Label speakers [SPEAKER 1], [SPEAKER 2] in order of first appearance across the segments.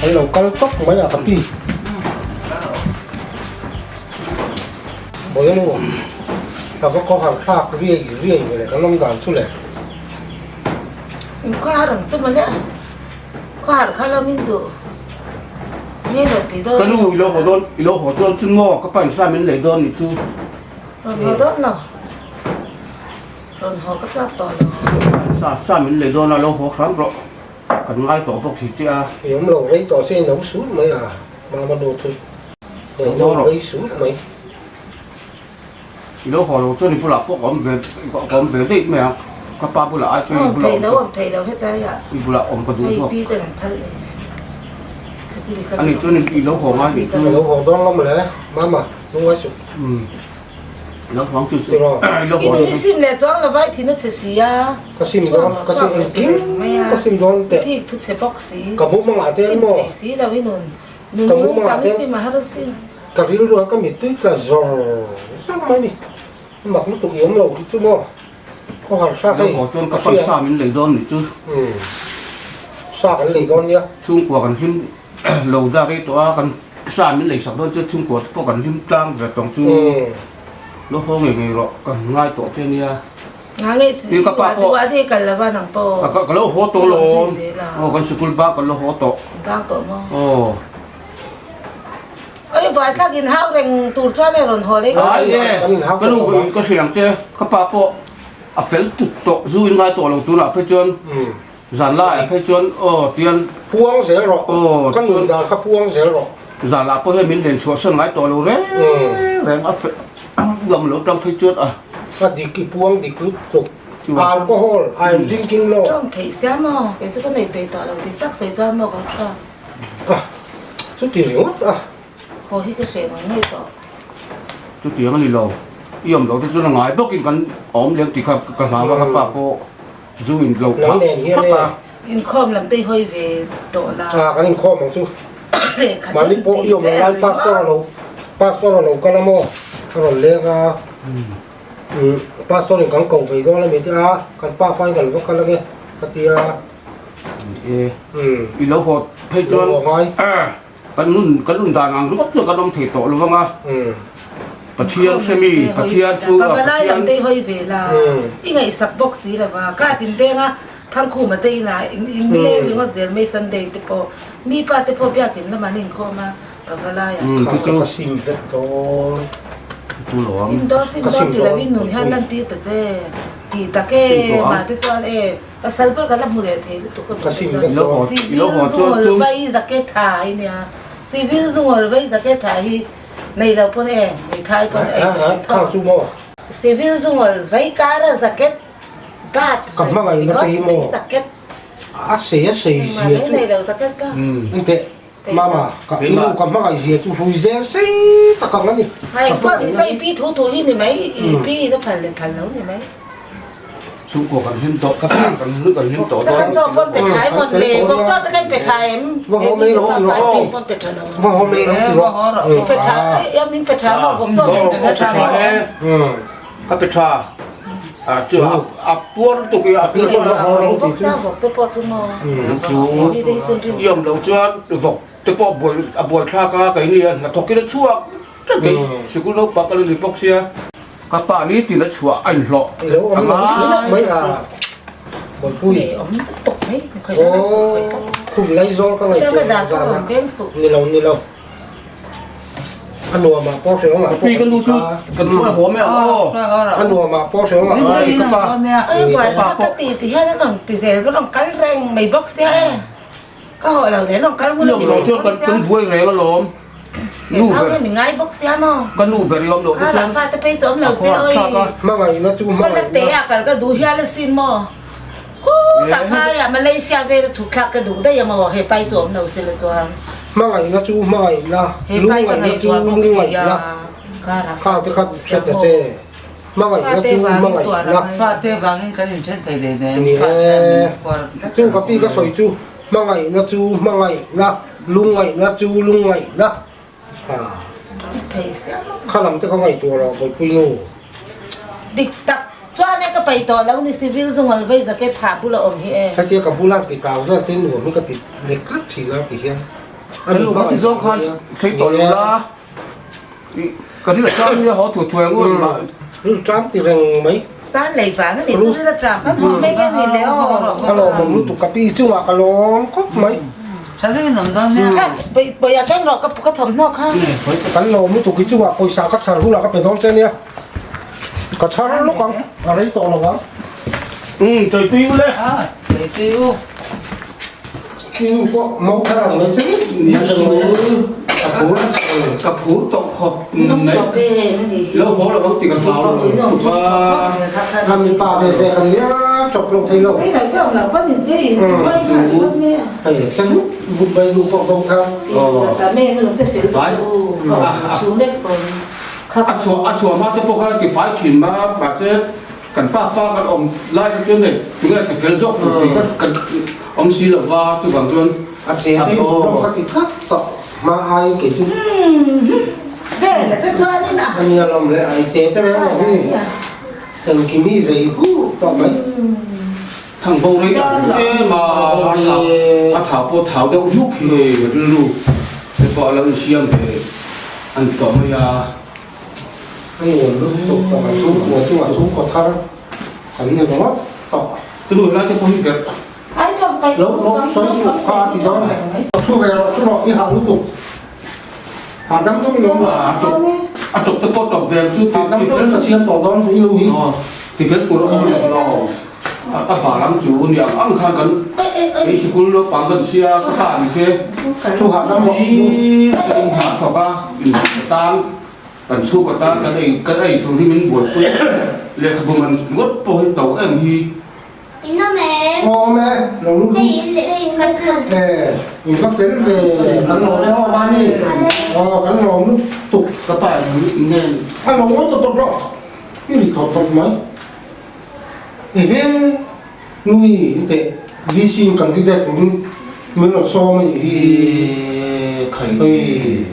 [SPEAKER 1] An lo kal tawp mai a ka pi. Bawiha nu ka va khaw har thlak riai riai ve le kan awm dan chu le.
[SPEAKER 2] In khaw har ang chu mawle a, khaw har kha lo min duh nge lo ti dawn.
[SPEAKER 3] Ka nu i lo haw dawn i lo haw dawn chu maw ka pa in sa min lei dawn nih chu.
[SPEAKER 2] Rawn haw dawn lo. Rawn haw ka chak tawh lo.
[SPEAKER 3] Sa sa min lei dawn a lo haw hram rawh. Kan ngai tawh bawk si che a.
[SPEAKER 1] I awm lo rei tawh che in awm sur mai a mama nu chu ngaih lo rei sur mai.
[SPEAKER 3] I lo haw lo chuan i bulah pawh ka awm ve ka awm ve daih mai a ka pa bulah ai chuan i bulah awm
[SPEAKER 2] ka awm thei lo hetlai ah
[SPEAKER 3] i bulah awm ka duh zawk.
[SPEAKER 2] Hei pi te kan phal leh
[SPEAKER 3] Ani chuan i lo haw ngai nih chu.
[SPEAKER 1] Ka lo haw dawn lo mawle mama lungngai suh.
[SPEAKER 3] Lo huang chu chu lo
[SPEAKER 2] huang. I sim leh chuang lo vai thin a che si a.
[SPEAKER 1] Ka sim dawn ka sim engkim ka sim dawn teh.
[SPEAKER 2] Thik thu che bawk si.
[SPEAKER 1] Ka mu mangah te maw.
[SPEAKER 2] Sim thei si lo i nun.
[SPEAKER 1] Ka mu mangah te.
[SPEAKER 2] Sim a har si.
[SPEAKER 1] Ka rilru a ka mittui tla zawr zawr mai ni. Mak lutuk i awm lo khi chu maw. Khaw har hrak hei.
[SPEAKER 3] Lo haw chuan ka pan sa min lei dawn nih chu.
[SPEAKER 1] Sa kan lei dawn nia.
[SPEAKER 3] Chhungkua kan hlim lo da rei tawh a kan sa min lei sak dawn chuan chhungkua te pawh kan hlim tlang ve tawng chu lo haw ngei ngei rawh ka ngai tawh che nia.
[SPEAKER 2] Tin
[SPEAKER 3] ka pa pawh ka lo haw tawh lo aw kan sikul bak kan lo haw tawh aw. Ai e ka nu ka hrilh ang che ka pa pawh a fel tut tawh zu in ngai tawh lo tunah phei chuan. Zan laiah phei chuan aw tian.
[SPEAKER 1] Puang zel rawh.
[SPEAKER 3] Aw
[SPEAKER 1] Ka nun dan kha puang zel rawh.
[SPEAKER 3] Zan lah pawh hian min len chhuah sawn ngai tawh lo reng reng a dam lo tang phei chuan a.
[SPEAKER 1] Ka dik i puang dik lutuk. Alcohol I am drinking no.
[SPEAKER 2] Tawng theih sia maw? Kei chu ka nei peih tawh lo dik tak sawi chuan maw ka hria.
[SPEAKER 1] A chuti ringawt a.
[SPEAKER 2] Haw hi ka hreh ngawih ngawih tawh.
[SPEAKER 3] Chutiang a ni lo. I awm loh te chuan a ngai bawkin kan awm leng tih kha ka hlau a ka pa pawh. Zu in lo
[SPEAKER 1] Nang nen hian e.
[SPEAKER 2] Inkhawm lam te i hawi ve tawh la.
[SPEAKER 1] A kan inkhawm ang chu. Mahni pawh i awm lo lai pastor a lo pastor a lo kal a maw a rawn leng a pastor in kan ko mai dawn a mi te a kan pa fa in kan va kal ange ka ti a.
[SPEAKER 3] E i lo haw phei chuan kan nun kan nun dan ang ringawt chuan kan awm thei tawh lo vang a. Pathian hremi, Pathian chu a
[SPEAKER 2] Pavalai
[SPEAKER 3] Pathian.
[SPEAKER 2] lam te i hawi ve la, i ngaihsak bawk si lo va, ka tin deng a, Thangkhuma te inah in in leng ringawt zel mai Sunday te pawh, mi pa te pawh biakin lamah an inkhawm a, Pavalai ah.
[SPEAKER 1] Kha ka ka sim vek dawn.
[SPEAKER 2] Sim dawn sim dawn ti lo in nun hian lan tir ta che, ti tak e, mah te chuan e, pasal pawh ka la hmu leh thei lutuk a
[SPEAKER 1] Ka sim vek dawn.
[SPEAKER 2] Civil zungawl vai zaket tha hi nia, civil zungawl vai zaket tha hi. Nei lo pawn e, hmeithai pawn e ka ti
[SPEAKER 1] tho. Khang chu maw?
[SPEAKER 2] Civil zungawl vei kara jacket bat
[SPEAKER 1] Ka hmangaih na che hi maw?
[SPEAKER 2] Jacket.
[SPEAKER 1] A sei a sei zia chu.
[SPEAKER 2] Nei lo jacket ba.
[SPEAKER 1] Engteh mama ka i nu ka hmangaih zia chu hui zel sei tak ang a ni.
[SPEAKER 2] Hei pawh ni se i pi thu thu hi ni mai, i pi in a phal leh phal lo ni mai.
[SPEAKER 3] Chhungkua kan hlim tawh, kan kan hlim tawh
[SPEAKER 2] dawn. Kan chaw pawn pe tha em mawn le, vawk chaw te kan pe tha em?
[SPEAKER 1] Va haw mai rawh ti rawh aw. Va haw mai rawh ti rawh.
[SPEAKER 2] Pe tha, ya min pe tha maw vawk chaw te in pe tha maw?
[SPEAKER 3] Ka pe tha. A chu a puar lutuk i a
[SPEAKER 1] puar va haw rawh ti chu.
[SPEAKER 2] Vawk te pawh chu maw?
[SPEAKER 3] Chu i awm loh chuan vawk te pawh buai a buai thlak a, keini a hnathawk in a chhuak kei sikul naupang ka la ni bawk sia. Ka pa ni tin a chhuah a inhlawh
[SPEAKER 1] I lo awm lo zuk mai a Bawlpui. Aw khum laizawl ka ngaihtuah zan a ni lo ni lo a nuam ah pawh hreh awm ah pawh
[SPEAKER 3] ka nu chu kan hruai haw mai ang aw
[SPEAKER 1] a nuam ah pawh hreh awm ah
[SPEAKER 3] ka pa
[SPEAKER 2] ka ti ti hian an rawn ti zel ka rawn kal reng mai bawk sia e ka haw lo nen rawn kal hun a ni mai bawk sia
[SPEAKER 3] kan buai reng alawm
[SPEAKER 2] Nu ber. Mi ngai bawk sia maw?
[SPEAKER 3] Ka nu ber i awm loh te chuan.
[SPEAKER 2] Kha lah fate phei chu awm lo se oi.
[SPEAKER 1] Hmangaihna chu hmangaihna.
[SPEAKER 2] Khaw te ah kal ka duh hial asin maw? Khutah phai ah Malaysia vel a chhuk thlak ka duh daih a maw? He pai chu awm lo se la chuan.
[SPEAKER 1] Hmangaihna chu hmangaihna, lungngaihna chu lungngaihna. Kha te kha hre ta che. Hmangaihna chu hmangaihna.
[SPEAKER 4] Fate vangin kan inthen thei leh nen.
[SPEAKER 1] Ni e. Chu ka pi ka sawi chu. Hmangaihna chu hmangaihna, lungngaihna chu lungngaihna. Kha lam te kha ngaihtuah lo Bawlpui nu.
[SPEAKER 2] Dik tak chuan e ka pai tawh lo ni civil zungal vei zaket thah bula awm hi e.
[SPEAKER 1] Hetia ka bula ti tau vel te nuam hi ka ti lek lek thin a ti hian. A
[SPEAKER 3] Ka nu kha ti zawng khan sawi tawh lo la. Ka ril a ṭam nia haw thu thuai ang u mah.
[SPEAKER 1] Ril ṭam ti reng mai.
[SPEAKER 2] San lei vang a ni chu ril a ṭam kan haw mai nge ni le aw.
[SPEAKER 1] Ka lawmawm lutuk ka pi chungah ka lawm khawp mai.
[SPEAKER 4] Tha deuhin awm dawn nia.
[SPEAKER 2] Kha pawia keng rawh ka thawmhnaw kha.
[SPEAKER 1] Kan lawm lutuk hi chungah pawisa ka chhar hunah ka pe dawn che nia. Ka chhar lawk ang a rei tawh lo ang.
[SPEAKER 3] Umm chawi tui u le.
[SPEAKER 4] Chawi tui u.
[SPEAKER 1] Chu pawh mau thar ang mai chu ni a phur
[SPEAKER 3] ka phur tawh khawp mai lo haw lo ang ti ka hlau lo tuk a.
[SPEAKER 1] A mipa ve ve kan nia chawp lo thei lo. Hei se vut vut mai nu pawh bo thar.
[SPEAKER 3] A chhuah a chhuah hma te pawh khan a ti fai thin ma mahse Kan pa fa kan awm lai kha chuan hei tunge ti fel zawk tur tih kha kan awm si lo va, chuvang chuan
[SPEAKER 1] A che te rawng ka ti tlat tawh hma aiin kei chu.
[SPEAKER 2] Vel te chuanin a.
[SPEAKER 1] A nia lawm le ai che te reng lo hi engkim hi zei hur tawh mai.
[SPEAKER 3] Thang bo rei ang em a, a thau pawh thau deuh hluk hi hei rilru te pawh a lo insiam ve a ni tawh mai a.
[SPEAKER 1] Hei nuam lutuk tawh kan chhungkua chungah chhungkaw thar kan ni ringawt tawh.
[SPEAKER 3] Chu nu helai te pawh hi ber.
[SPEAKER 1] Lo lo sawi suh kha a ti dawn. Thu ve rawh thu rawh i hah lutuk. Hahdam deuh i awm lo.
[SPEAKER 3] A tawp te pawh tawp ve ang chu.
[SPEAKER 1] Hahdam deuh ka siam tawh dawn i lu hi.
[SPEAKER 3] Ti fel tur a awm leh lo. A bar ang chu ni ang ang khan kan ei sikul naupang kan sia ka pa ni se.
[SPEAKER 1] Thu hahdam rawh.
[SPEAKER 3] Ni ka in hah thawk a in tan. Kan chhuk atan kan ei kan ei tur hi min buaipui a, lehkhabu man ngawt pawh hi to em hi.
[SPEAKER 5] In awm em?
[SPEAKER 1] Aw awm e, lo lut
[SPEAKER 5] Hei in leh hei in kan khan.
[SPEAKER 1] E, in va fel ve, kan lawm e aw mahni. Aw kan lawm lutuk.
[SPEAKER 3] Ka pa in in nge.
[SPEAKER 1] A lo ngawi tawp tawp rawh, i ri tawp tawp mai. Ehe, nui teh VC in candidate turin min rawn sawm a nih hi.
[SPEAKER 3] E khai.
[SPEAKER 1] Hei.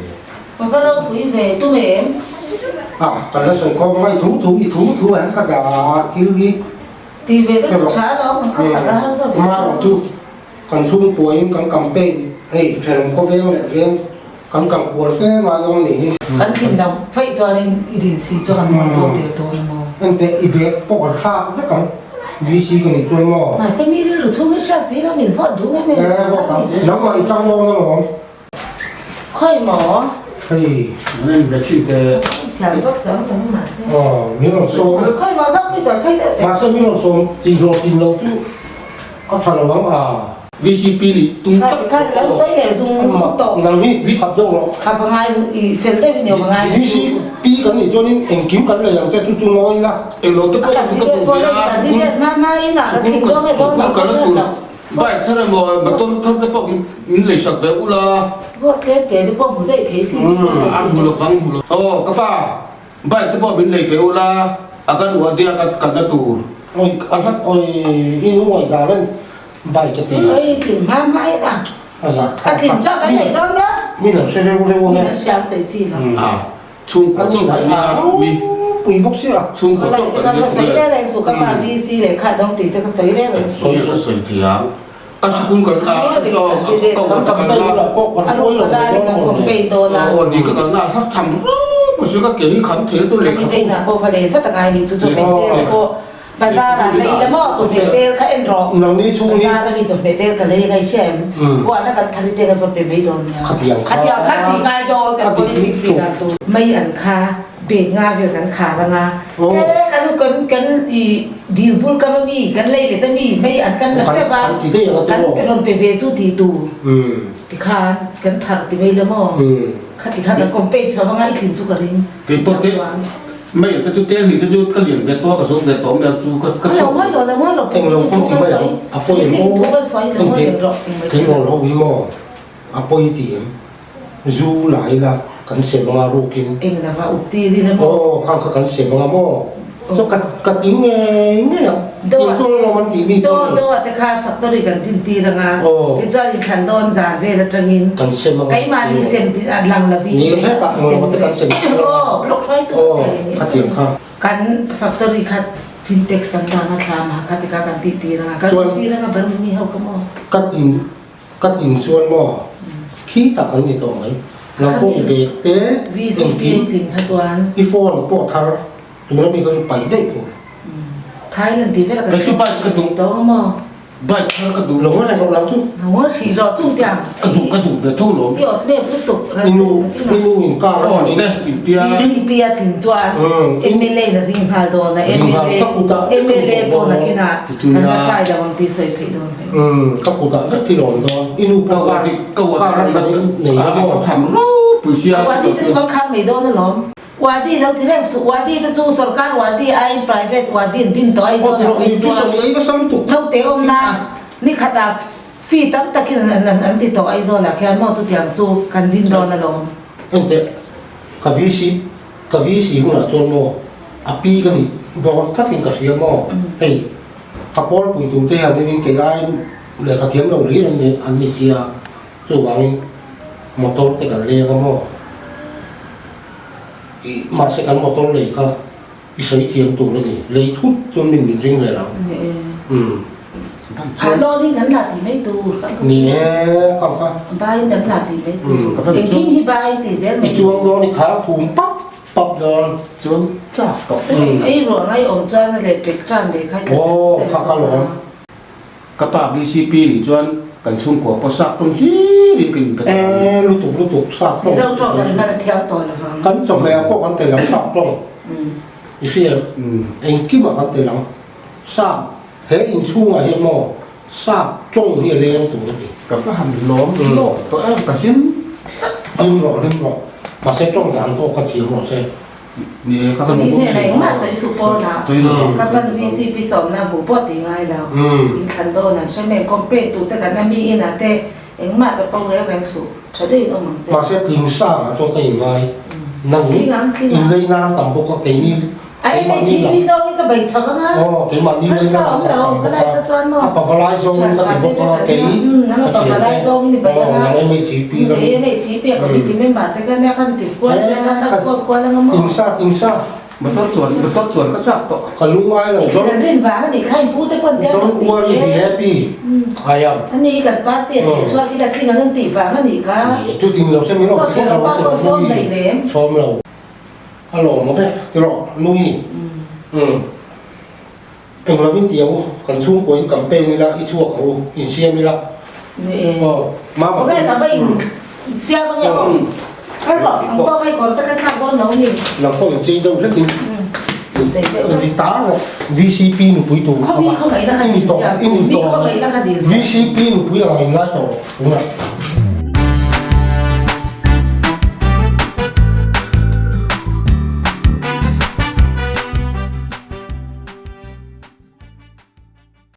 [SPEAKER 2] Ka va ropui ve tum em?
[SPEAKER 1] A, kan la sawi kawng mai thu thu i thu thu an ka dah thil hi.
[SPEAKER 2] Ti ve te chu tha lo, kan khawsak a harsa ve.
[SPEAKER 1] Ma rawh chu kan chhungkuain kan campaign hei thenawm khaw veng leh veng kan kal kual fe ngai dawn nih hi.
[SPEAKER 2] Kan thin lo feih chuanin i din si chu kan mual pawh tel dawn maw?
[SPEAKER 1] Engteh i bag pawh kan thlak vek ang VC ka nih chuan maw?
[SPEAKER 2] Mahse mi rilru chhung hi hriat si lo min vote duh nge mai.
[SPEAKER 1] E vote ang, nangmah i tang dawn alawm.
[SPEAKER 2] Khawi maw?
[SPEAKER 1] Hei.
[SPEAKER 3] Min be thin te.
[SPEAKER 2] Thiam vak lo ang mahse.
[SPEAKER 1] Aw, min rawn sawm.
[SPEAKER 2] Khawi maw dok Peter phei deuh teh.
[SPEAKER 1] Mahse min rawn sawm tih hlawh tin lo chu a tha lo ang a.
[SPEAKER 3] VCP nih tum tlat.
[SPEAKER 2] Kha kha lo sawi leh zung zung tawh.
[SPEAKER 1] Nang hi khap deuh rawh.
[SPEAKER 2] Khap a ngai i fel deuh i ni awm a ngai.
[SPEAKER 1] VCP kan nih chuanin engkim kan lei ang che chu chu ngawi ila.
[SPEAKER 3] Englo te pawh ka duh ve a. Sikul kal a tur. Bike thar emaw motor thar te pawh min lei sak ve ula.
[SPEAKER 2] Ruat tlem te te pawh hmu daih thei si.
[SPEAKER 3] An hmu lo vang hmu lo. Aw ka pa bike te pawh min lei ve ula a ka duh a dia ka kalna tur.
[SPEAKER 1] Oi a hlat oi i nu ngaih dan an bike a ti.
[SPEAKER 2] Oi tling hma hma in a.
[SPEAKER 1] A zah
[SPEAKER 2] A tling chuan kan nei dawn nia.
[SPEAKER 1] Mi lo hre reu reu ang e.
[SPEAKER 2] Mi lo hriam sawi chi lo.
[SPEAKER 3] A chhungkaw
[SPEAKER 1] Ani
[SPEAKER 3] chauh kan nia mi.
[SPEAKER 1] Pui bawk sia.
[SPEAKER 3] Chhungkaw chauh kan nia
[SPEAKER 2] Ka sawi reng reng chu ka pa VC leh kha dawng tih te ka sawi reng reng chu.
[SPEAKER 3] Sawi ka sawi thei ang. Ka sikul kal na ka ka ka kal na
[SPEAKER 2] A ru ka la ni kan campaign dawn a.
[SPEAKER 3] Aw ni ka kal na a hla tham rup a si ka ke hi kham thei tu lehkha
[SPEAKER 2] Ka ni te pawh ka lei vat a ngai ni chu chawhmeh tel te pawh Bazar ah lei la maw chawhmeh tel kha en rawh.
[SPEAKER 1] Nangni chhung hi.
[SPEAKER 2] Bazar ami chawhmeh tel ka lei ngai hria em. Buahna kan thar hi te kan va pe mai dawn nia.
[SPEAKER 1] Khatiang kha.
[SPEAKER 2] Khatiang kha tih ngai dawn kan politics tih dan tur. Mai an kha bag nga vel kan khar anga. E kan kan kan i dil bul kam ami kan lei let ami mai an kan la tep a. Kan rawn pe ve chu tih tur. Tikhan kan thar ti mai la maw. Khati kha kan campaign chho anga i thlin chu ka ring.
[SPEAKER 3] Keipawh te mai te chu te hnih te chu ka lian ve tawh a ka zawt ve tawh mai ang chu ka ka chhuak.
[SPEAKER 1] Eng lo pawh ti mai ang a pawi em aw eng te tleirawl ho hi maw a pawi ti em zu la ila kan sem anga rukin aw khang kha kan sem anga maw chu ka ka tling ngei ngei ang tih chu lawm an tih mi pawh ni aw kan sem anga ni hetah eng lo te kan sem aw khatiang kha.
[SPEAKER 2] Kan factory kha Sintex kan tan a thlam a khati kha kan tih tir anga kan
[SPEAKER 1] Chuan
[SPEAKER 2] tir anga bar mi ho ka maw.
[SPEAKER 1] Ka in ka in chuan maw. Khi tak an ni tawh mai. Nang pawh i bag te engkim i phone pawh thar tuna mi kha chu paih daih tur.
[SPEAKER 3] Kei chu bike ka duh bike thar ka duh lo
[SPEAKER 1] reng lo lang chu.
[SPEAKER 3] Ka duh ka duh ve tho lawm.
[SPEAKER 1] I nu i nu in car a
[SPEAKER 3] phone te in tia.
[SPEAKER 1] Umm ka kutah vek thil a awm dawn i nu pawh car car a hran in nei a maw?
[SPEAKER 3] Tham ropui sia
[SPEAKER 2] Wadi te chu kan khar mai dawn alawm. Wadi lo ti reng suh Wadi te chu sorkar wadi aiin private wadi an din tawh a i
[SPEAKER 1] zawn ah phei chuan
[SPEAKER 2] naute awmna ni khatah fee tam takin an an an ti tawh a i zawn ah khian maw chutiang chu kan din dawn alawm.
[SPEAKER 1] Enteh ka VC ka VC hunah chuan maw a pi ka nih dawn tlatin ka hria maw hei. Ka pawlpui turte hian in kei aiin lehkha thiam lo hlir an ni an ni sia, chuvangin motor te kan leng a maw? Ih mahse kan motor lei kha i sawi thiam tur a ni, lei thut chuan min min ring leh ang. Umm.
[SPEAKER 2] A loan in kan la tih mai tur.
[SPEAKER 1] Ni e, kha kha.
[SPEAKER 2] Bai in kan la tih mai tur. Engkim hi bai tih zel mai
[SPEAKER 1] tur. I chuang dawn i khar thum pap. Pap dawn
[SPEAKER 3] chuan chak tawh.
[SPEAKER 2] Ei ruah ngai awm chuan a leh pek tan leh khai tlat
[SPEAKER 1] Aw kha kha lawm.
[SPEAKER 3] Ka pa VCP nih chuan kan chhungkua pawh sap tawng hlir in ka in pe tawh ang.
[SPEAKER 1] E lutuk lutuk sap tawng.
[SPEAKER 2] Mizo tawng kan hman a thiam tawh lo vang.
[SPEAKER 1] Kan chawhmeh ah pawh kan tel ang sap tawng. I hria em? Engkim ah kan tel ang. Sap he inchhungah hian maw sap tawng hi a leng tur a ni.
[SPEAKER 3] Ka va han lawm lawk tawh em ka hlim tlat.
[SPEAKER 1] Hlim rawh hlim rawh mahse tawng dan pawh ka thiam rawh che.
[SPEAKER 3] Ni e ka
[SPEAKER 2] Ni hnenah engmah sawi suh pawnah ka pan VCP sawmna hmuh pawh tih ngai lo. Inthlan dawn an hre mai campaign tur te kan a mi inah te engmah ta pawh reng reng suh tha deuhin awm ang che.
[SPEAKER 1] Mahse tling sangah chuan ka inngai nang inlei nan tam bawk a keini
[SPEAKER 2] A MHP zawng hi ka bei chho anga.
[SPEAKER 1] Aw keimahni
[SPEAKER 2] Harsa
[SPEAKER 1] lei
[SPEAKER 2] awm lo ka lai kha chuan maw.
[SPEAKER 1] A pavalai zawng in ka ti bawk a kei
[SPEAKER 2] Nang a pavalai zawng in i bei anga.
[SPEAKER 1] Nang MHP lam.
[SPEAKER 2] Kei MHP a committee member te ka nia khan ti kual vel a ka kual kual anga maw.
[SPEAKER 1] Tingsa tingsa.
[SPEAKER 3] Motor chuan motor chuan ka chak tawh.
[SPEAKER 1] Ka lungai lo.
[SPEAKER 2] I thil rin vang a nih kha in pu te pawn te a
[SPEAKER 1] Don't worry be happy. I am.
[SPEAKER 2] Ani kan party a theh chhuak hi la tling ang an tih vang a nih kha.
[SPEAKER 1] Chutin lo se min awm
[SPEAKER 2] ti bawk lo a ti
[SPEAKER 1] lo.
[SPEAKER 2] Sawm lei lem.
[SPEAKER 1] Sawm lo. A lawm awm e, ti rawh Nui. Umm. Eng lovin ti ang u, kan chhungkua in campaign ila, i chhuak ang u, insiam ila.
[SPEAKER 2] Ni e.
[SPEAKER 1] Aw, mama.
[SPEAKER 2] Khawnge ka va in siam ange aw. Kal rawh, ang pawh hei kawr te ka thlak dawn lo ni.
[SPEAKER 1] Nang pawh inchei deuh hlekin.
[SPEAKER 2] Inchei deuh hlek.
[SPEAKER 1] Inti tar rawh, VCP nupui tur
[SPEAKER 2] kha. Khaw mi khawngaihna ka dil chiam. Mi khawngaihna ka dil.
[SPEAKER 1] VCP nupui ang in ngai tawh rawh tunah.